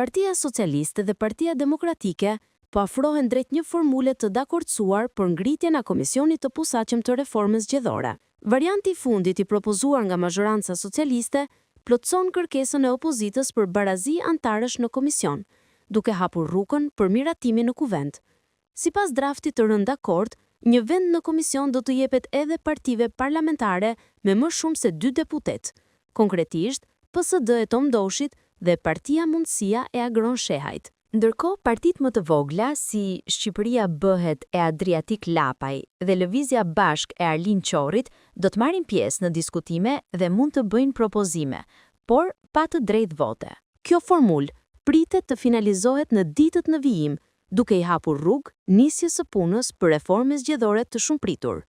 Partia Socialiste dhe Partia Demokratike po afrohen drejt një formule të dakordësuar për ngritjen e Komisionit të Posaçëm të Reformës Zgjedhore. Varianti i fundit i propozuar nga mazhoranca socialiste plotëson kërkesën e opozitës për barazi anëtarësh në komision, duke hapur rrugën për miratimin në Kuvend. Sipas draftit të rënë dakord, një vend në komision do të jepet edhe partive parlamentare me më shumë se dy deputetë, konkretisht PSD e Tom Doshit dhe Partia Mundësia e Agron Shehajt. Ndërkohë, partitë më të vogla si Shqipëria Bëhet e Adriatik Lapaj dhe Lëvizja Bashkë e Arlind Qorrit do të marrin pjesë në diskutime dhe mund të bëjnë propozime, por pa të drejtë vote. Kjo formulë pritet të finalizohet në ditët në vijim, duke i hapur rrugë nisjes së punës për reformën zgjedhore të shumëpritur.